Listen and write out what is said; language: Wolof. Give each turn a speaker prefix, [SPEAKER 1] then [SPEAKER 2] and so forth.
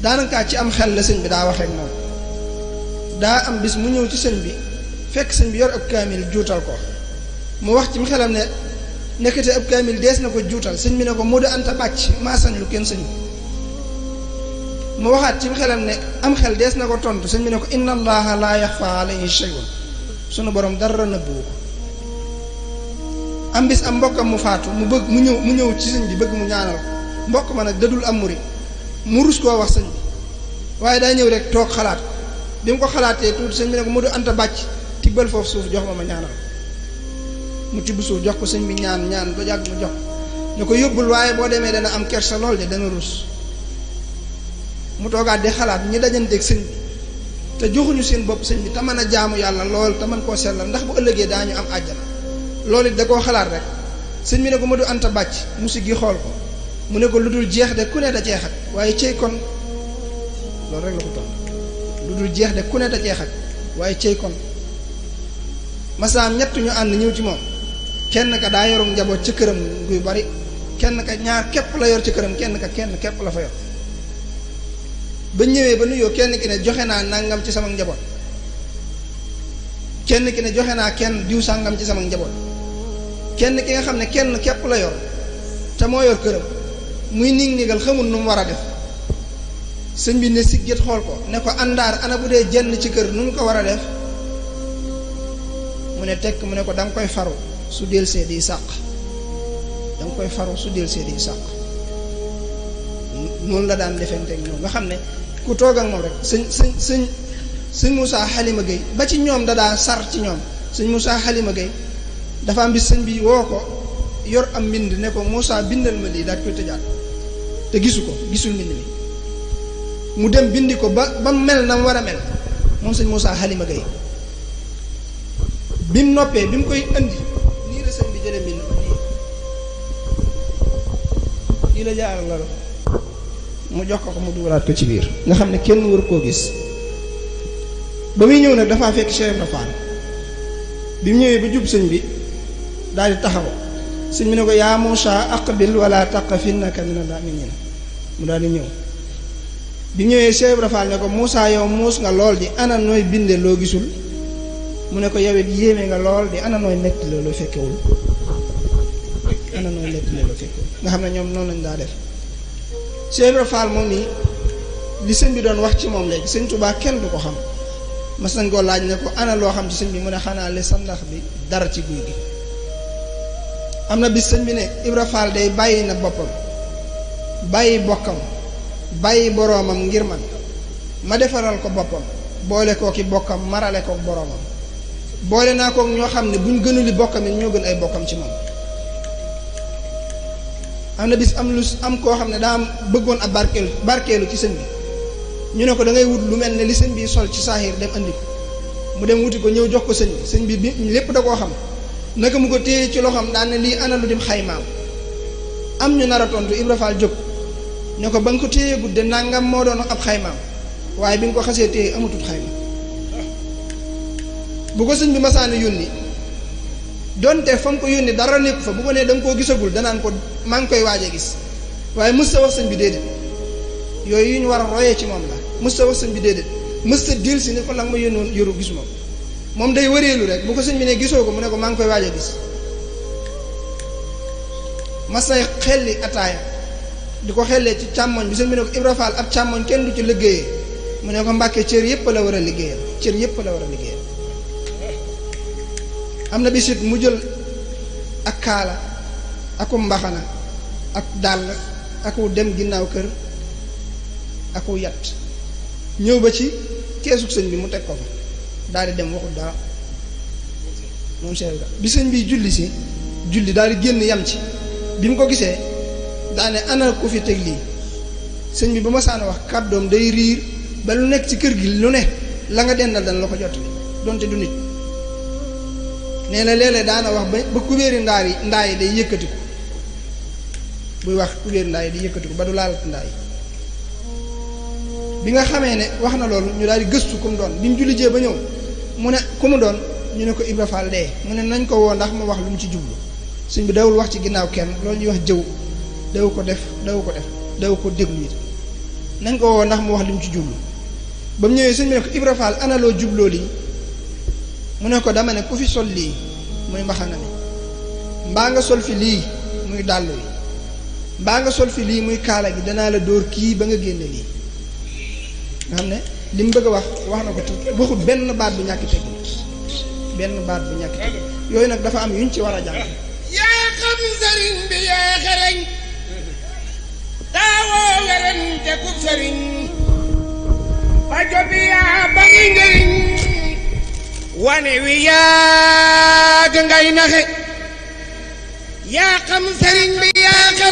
[SPEAKER 1] daanaka ci am xel la sëñ bi daa waxee ak moom daa am bis mu ñëw ci sëñ bi fekk sëñ bi yor ab kaamil juutal ko mu wax ci mu xelam ne nekkate ab kaamil dees na ko juutal sëñ bi ne ko Moodu Anta bàcc maa sañ lu kenn sañu mu waxaat ci mu xelam ne am xel dees na ko tontu sëñ bi ne ko inna allaha la yaxfa alayhi shay'un sunu borom dara nëbbuwu ko am bis am mbokkam mu faatu mu ñëw ci sëñ bi bëgg mu ñaanal ko mbokk ma nag dadul am murit mu rus koo wax sëñ bi waaye daa ñëw rek toog xalaat ko bi mu ko xalaatee tuuti sëñ bi ne ko Moodu Anta bàcc tibbal foofu suuf jox ma ñaanal mu tibb suuf jox ko sëñ bi ñaan ba jàgg mu jox ñu ko yóbbul waaye boo demee dana am kersa lool de dana rus mu toogaat di xalaat ñi dajanteeg sëñ bi te joxuñu seen bopp sëñ bi te mën a jaamu yàlla lool te mën koo sellal ndax bu ëllëgee daañu am àjjana loolu it da koo xalaat rek sëñ bi ne ko Moodu Anta bàcc musi gi xool ko mu ne ko lu dul jeex de ku ne da cee xaj waaye cey kon loolu rek la ko tontu lu dul jeex de ku ne da cee xaj waaye cey kon masaam ñett ñu ànd ñëw ci moom kenn ka daa yorum njaboot ci këram guy bari kenn ka ñaar képp la yor ci këram kenn képp la fa yor ba ñëwee ba nuyoo kenn ki ne joxe naa nangam ci sama njaboot kenn ki ne joxe naa kenn diw sàngam ci sama njaboot kenn ki nga xam ne kenn képp la yor te moo yor këram muy nigal xamul nu mu war a def sëñ bi ne siggét xool ko ne ko àndaar ana bu dee jenn ci kër nu mu ko war a def mu ne tekk mu ne ko da nga koy faru su del see di sàq da nga koy faru su del see di sàq noonu la daan defenteeg ñoom nga xam ne ku toog ak moom rek sëñ Moussa Halima Gueye ba ci ñoom da daa sar ci ñoom sëñ Moussa Halima Gueye dafa am bis sëñ bi woo ko yor am mbind ne ko Moussa bindal ma lii daal koy tëjaat te gisul mbind mi mu dem bindi ko ba mel na mu war a mel moom sëñ Moussa Halima Gueye bi mu noppee bi mu koy indi nii la sëñ bi jëlee mbind ma nii la jaaral la mu jox ko mu dugalaat ko ci biir nga xam ne kenn waru koo gis ba muy ñëw nag dafaa fekk Cheikh Ibra Fall bi mu ñëwee ba jub sëñ bi daal di taxaw sëñ bi ne ko yaa Moussa aqbil wala taqafinnaka min al-aminin mu daal di ñëw bi mu ñëwee Cheikh Ibra Fall ne ko Moussa yow muus nga lool di ana nooy binde loo gisul mu ne ko yow it yéeme nga lool di ana nooy nekk loo fekkewul nga xam ne ñoom noonu lañ daa def Cheikh Ibra Fall moom nii li sëñ bi doon wax ci moom léegi sëñ Tuubaa kenn du ko xam mas nañ koo laaj ne ko ana loo xam ci sëñ bi mu ne xanaa li sandax bi dara ci guy gi am na bis sëñ bi ne Ibra Fall day bàyyi na boppam bàyyi bokkam bàyyi boroomam ngir man ma defaral ko boppam boole koo ki bokkam marale kook boroomam boole naa kook ñoo xam ne buñ gënuli bokkam it ñoo gën ay bokkam ci moom am na bis am koo xam ne daa am bëggoon ab barkeelu ci sëñ bi ñu ne ko da ngay wut lu mel ne li sëñ bi sol ci saaxiir dem andi ko mu dem wuti ko ñëw jox ko sëñ bi lépp da koo xam naka mu ko téye ci loxoom daan ne lii ana lu dim xaymaam am ñu nar a tontu Ibra Fall jóg ne ko ba nga ko téye gudde nangam moo doon ab xaymaam waaye bi nga ko xasee téye amatut xayma bu ko sëñ bi masaana yónni donte fa mu ko yónni dara nekku fa bu ko nee da nga koo gisagul danaan ko maa ngi koy waajee gis waaye mës ta wax sëñ bi déedéet yooyu yu ñu war a royee ci moom la mës ta wax sëñ bi déedéet mës ta dil si ne ko la nga ma yónnoon yoru gisuma moom day wëreelu rek bu ko sëñ bi ne gisoo ko mu ne ko maa ngi koy waajee gis mas nay xelli ataaya di ko xellee ci càmmoñ bi sëñ bi ne ko Ibra Fall ab càmmoñ kenn du ci liggéeyee mu ne ko Mbàkke cër yépp la war a liggéeyal cër yépp la war a liggéeyal am na bisit mu jël ak kaala aku mbaxana ak dàll aku dem ginnaaw kër aku yat ñëw ba ci keesug sëñ bi mu teg ko fa daal di dem waxul dara moom Cheikh Ibra bi sëñ bi julli daal di génn yam ci bi mu ko gisee daane ana ko fi teg lii sëñ bi ba ma saan wax kàddoom day riir ba lu nekk ci kër gi lu ne la nga dendal dana la ko jot donte du nit nee na léeg-léeg daana wax ba kubéeri ndaa yi day yëkkatiku buy wax kubéeri ndaa yi day yëkkatiku ba du laalat ndaa yi bi nga xamee ne wax na loolu ñu daal di gëstu ku mu doon bi mu julli jee ba ñëw mu ne ku mu doon ñu ne ko Ibra Fall dee mu ne nañ ko woo ndax mu wax lu mu ci jublu sëñ bi dawul wax ci ginnaaw kenn loolu ñuy wax jëw daw ko déglu it nañ ko woo ndax mu wax li mu ci jublu ba mu ñëwee sëñ bi ne ko Ibra Fall ana loo jubloo lii mu ne ko dama ne ku fi sol lii muy mbaxana mi mbaa nga sol fi lii muy dàll wi mbaa nga sol fi lii muy kaala gi danaa la dóor kii ba nga génne lii nga xam ne li mu bëgg a wax na ko te waxut benn baat bu ñàkk tegu benn baat bu ñàkk tegu yooyu nag dafa am yuñ ci war a jàng.
[SPEAKER 2] yaa xam sëriñ bi yaa xereñ daawoo weren te ku sëriñ fajo bi yaa bari njëriñ wane wi yaa ngay naxe yaa xam sëriñ bi yaa xereñ